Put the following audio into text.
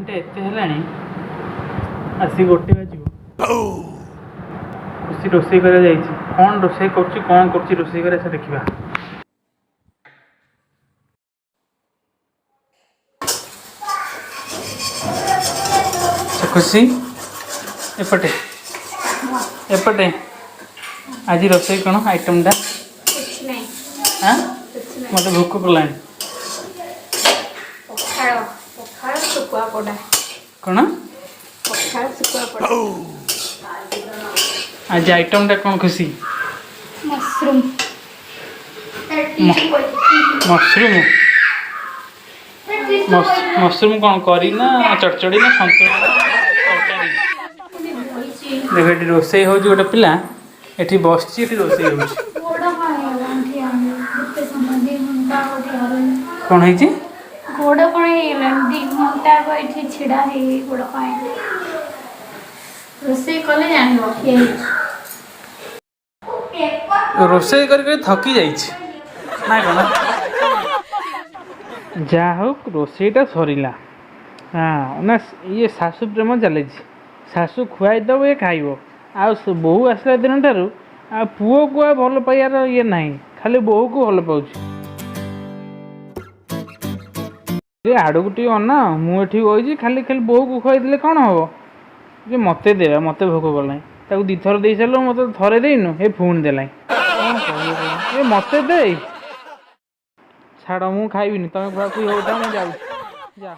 ଟାଇମ୍ଟା ଏତେ ହେଲାଣି, ଆସି 1 ବାଜିବ। ଖୁସି ରୋଷେଇ କରିବା ଯାଇଛି, କ'ଣ ରୋଷେଇ କରୁଛି, କ'ଣ କରୁଛି ରୋଷେଇ କରିବା ସେ ଦେଖିବା। ସେ ଖୁସି ଏପଟେ ଏପଟେ। ଆଜି ରୋଷେଇ କ'ଣ ଆଇଟମ୍ଟା? କିଛି ନାହିଁ। ଆଁ? କିଛି ନାହିଁ। ମୋତେ ଭୋକ କଲାଣି। ପଖାଳ, ପଖାଳ ଶୁଖୁଆ ପୋଡ଼ା। କ'ଣ? ପଖାଳ ଶୁଖୁଆ ପୋଡ଼ା। ଆଜି ଆଇଟମ୍ଟା କ'ଣ ଖୁସି? ମସରୁମ୍। ମସରୁମ୍। ମସରୁମ୍ କ'ଣ କରି ନା ଚଡ଼ଚଡ଼ି ନା ସନ୍ତୁଳା ନା ତରକାରୀ? ଦେଖ, ଏଠି ରୋଷେଇ ହେଉଛି। ଗୋଟେ ପିଲା ଏଠି ବସିଛି, ଏଠି ରୋଷେଇ ହେଉଛି। ଗୋଡ଼ କ'ଣ ହେଇଗଲାଣି ଠିଆ ଏତେ ସମୟ, 2 ଘଣ୍ଟା ଠିଆ ହେଲାଣି। କ'ଣ ହେଇଛି? ଗୋଡ଼ କ'ଣ ହେଇଗଲାଣି, 2 ଘଣ୍ଟା ଏଠି ଛିଡ଼ା ହେଇ ଗୋଡ଼ କ'ଣ ହେଇଗଲାଣି। ରୋଷେଇ କଲେ ଜାଣିବ କିଏ ହେଇଛି। ରୋଷେଇ କରି କରି ଥକି ଯାଇଛି ନା କ'ଣ? ଯାହା ହଉ, ରୋଷେଇଟା ସରିଲା। ହଁ ନା, ଇଏ ଶାଶୁ ପ୍ରେମ ଚାଲିଛି। ଶାଶୁ ଖୁଆଇଦେବ, ଇଏ ଖାଇବ। ଆଉ ବୋହୂ ଆସିଲା ଦିନଠାରୁ ଆଉ ପୁଅକୁ ଆଉ ଭଲ ପାଇବାର ଇଏ ନାହିଁ, ଖାଲି ବୋହୂକୁ ଭଲ ପାଉଛି। ଏ ଆଡ଼କୁ ଟିକେ ଅନା, ମୁଁ ଏଠି ବଇଛି। ଖାଲି ଖାଲି ବୋହୂକୁ ଖୁଆଇଦେଲେ କ'ଣ ହବ? ଯେ ମୋତେ ଦେବା, ମୋତେ ଭୋକ କଲାଣି। ତାକୁ 2ଥର ଦେଇ ସାରିଲୁ, ମୋତେ ଥରେ ଦେଇନୁ। ଏ ପୁଣି ଦେଲାଣି, କ'ଣ କହିବ? ଏ ମୋତେ ଦେ। ଛାଡ଼, ମୁଁ ଖାଇବିନି, ତମେ ଖୁଆଖୁଇ ହଉଥାଅ, ମୁଁ ଯାଉଛି। ଯା।